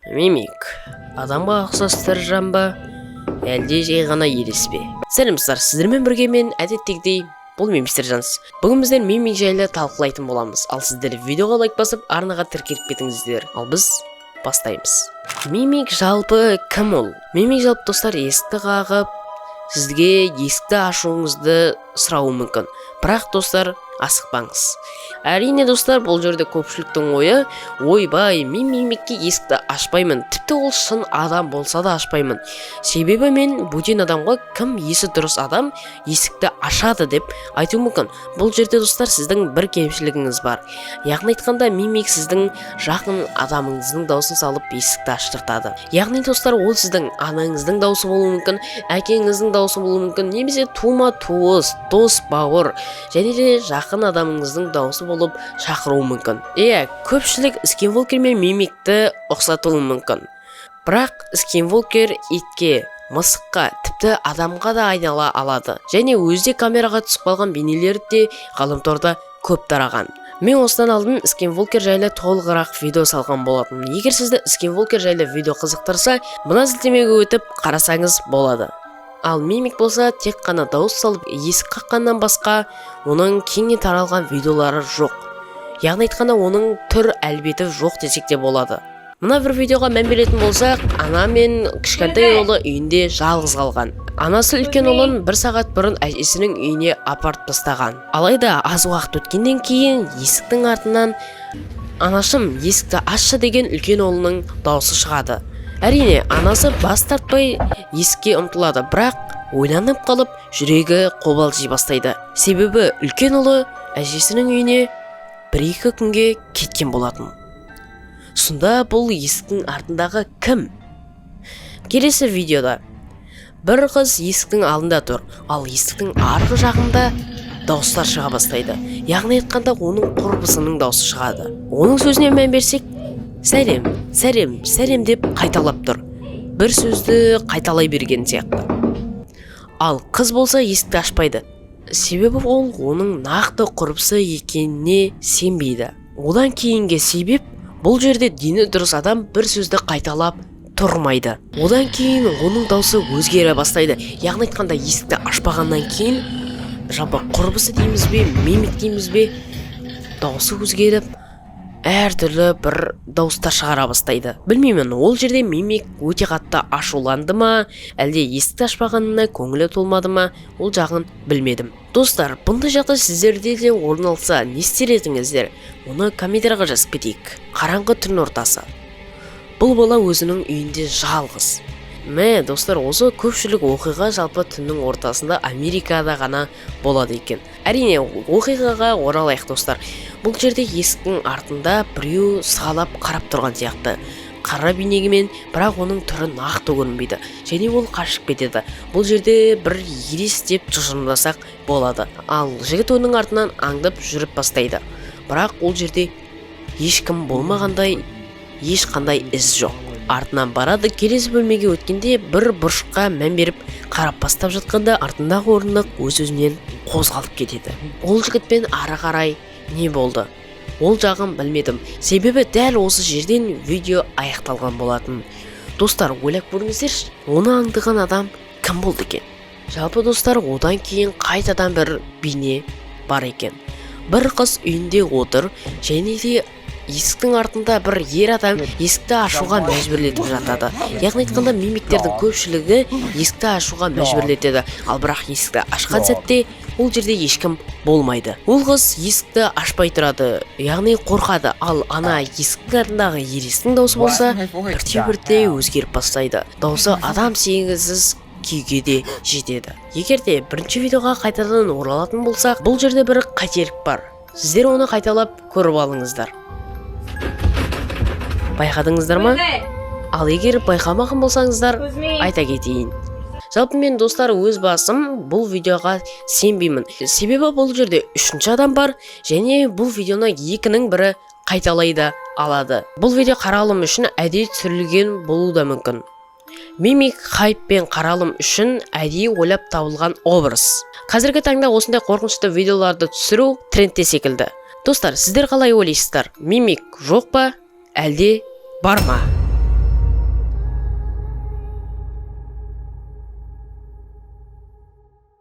Мимик адамға ұқсас тірі жан ба, әлде жай ғана елес пе? Сәлем, достар! Сіздермен бірге мен, әдеттегідей, бұл мен, Мистер Жанс. Бүгін біздер мимик жайлы талқылайтын боламыз. Ал сіздер видеоға лайк басып, арнаға тіркеліп кетіңіздер. Ал біз бастаймыз. Мимик жалпы кім ол? Мимик жалпы, достар, есікті қағып, сізге есікті ашуыңызды сұрауы мүмкін. Бірақ, достар, асықпаңыз. Әрине, достар, бұл жерде көпшіліктің ойы: «Ойбай, мен мимикке есікті ашпаймын, тіпті ол шын адам болса да ашпаймын, себебі мен бөтен адамға кім есі дұрыс адам есікті ашады?» деп айтуы мүмкін. Бұл жерде, достар, сіздің бір кемшілігіңіз бар. Яғни айтқанда, мимик сіздің жақын адамыңыздың дауысын салып, есікті аштыртады. Яғни, достар, ол сіздің анаңыздың дауысы болуы мүмкін, әкеңіздің дауысы болуы мүмкін немесе тума туыс, дос, бауыр және де жақын адамыңыздың дауысы болып шақыруы мүмкін. Иә, көпшілік Скинволкер мен мимикті ұқсатуы мүмкін, бірақ Скинволкер итке, мысыққа, тіпті адамға да айнала алады және өзі де камераға түсіп қалған бейнелері де ғаламторда көп тараған. Мен осыдан алдын Скинволкер жайлы толығырақ видео салған болатынмын. Егер сізді Скинволкер жайлы видео қызықтырса, мына сілтемеге өтіп қарасаңыз болады. Ал мимик болса, тек қана дауыс салып, есік қаққаннан басқа оның кеңінен таралған видеолары жоқ. Яғни айтқанда, оның түр әлпеті жоқ десек те болады. Мына бір видеоға мән беретін болсақ, ана мен кішкентай ұлы үйінде жалғыз қалған. Анасы үлкен ұлын бір сағат бұрын әжесінің үйіне апарып тастаған. Алайда аз уақыт өткеннен кейін есіктің артынан «Анашым, есікті ашшы» деген үлкен ұлының дауысы шығады. Әрине, анасы бас тартпай есікке ұмтылады, бірақ ойланып қалып, жүрегі қобалжи бастайды, себебі үлкен ұлы әжесінің үйіне 1-2 күнге кеткен болатын. Сонда бұл есіктің артындағы кім? Келесі видеода бір қыз есіктің алдында тұр, ал есіктің арғы жағында дауыстар шыға бастайды. Яғни айтқанда, оның құрбысының дауысы шығады. Оның сөзіне мән берсек, «Сәлем, сәлем, сәлем» деп қайталап тұр, бір сөзді қайталай берген сияқты. Ал қыз болса, есікті ашпайды, себебі ол оның нақты құрбысы екеніне сенбейді. Одан кейінгі себеп: бұл жерде дені дұрыс адам бір сөзді қайталап тұрмайды. Одан кейін оның даусы өзгере бастайды. Яғни айтқанда, есікті ашпағаннан кейін, жалпы құрбысы дейміз бе, мимик дейміз бе, дауысы өзгеріп, әртүрлі бір дауыстар шығара бастайды. Білмеймін, ол жерде мимик өте қатты ашуланды ма, әлде есікті ашпағанына көңілі толмады ма, ол жағын білмедім. Достар, бұндай жағдай сіздерде де орын алса, не істер едіңіздер? Оны комментарийға жазып кетейік. Қараңғы түн ортасы, бұл бала өзінің үйінде жалғыз. Мә, достар, осы көпшілік оқиға жалпы түннің ортасында Америкада ғана болады екен. Әрине, оқиғаға оралайық. Достар, бұл жерде есіктің артында біреу сығалап қарап тұрған сияқты қара бейнегімен, бірақ оның түрі нақты көрінбейді және ол қашып кетеді. Бұл жерде бір елес деп тұжырымдасақ болады. Ал жігіт оның артынан аңдып жүріп бастайды, бірақ ол жерде ешкім болмағандай, ешқандай із жоқ. Артынан барады. Келесі бөлмеге өткенде, бір бұрышқа мән беріп қарап бастап жатқанда, артындағы орындық өз өзінен қозғалып кетеді. Ол жігітпен ары қарай не болды, ол жағын білмедім, себебі дәл осы жерден видео аяқталған болатын. Достар, ойлап көріңіздерші, оны аңдыған адам кім болды екен? Жалпы, достар, одан кейін қайтадан бір бейне бар екен. Бір қыз үйінде отыр және де есіктің артында бір ер адам есікті ашуға мәжбүрлетіп жатады. Яғни айтқанда, мимиктердің көпшілігі есікті ашуға мәжбүрлетеді. Ал бірақ есікті ашқан сәтте ол жерде ешкім болмайды. Ол қыз есікті ашпай тұрады, яғни қорқады. Ал ана есіктің артындағы елестің даусы болса, бірте бірте өзгеріп бастайды. Даусы адам сенгісіз күйге де жетеді. Егер де бірінші видеоға қайтадан оралатын болсақ, бұл жерде бір қателік бар. Сіздер оны қайталап көріп алыңыздар. Байқадыңыздар ма? Ал егер байқамаған болсаңыздар, айта кетейін. Жалпы мен, достар, өз басым бұл видеоға сенбеймін, себебі бұл жерде үшінші адам бар және бұл видеоны екінің бірі қайталай да алады. Бұл видео қаралым үшін әдейі түсірілген болуы да мүмкін. Мимик хайп пен қаралым үшін әдейі ойлап табылған образ. Қазіргі таңда осындай қорқынышты видеоларды түсіру трендте секілді. Достар, сіздер қалай ойлайсыздар? Мимик жоқ па, әлде бар ма?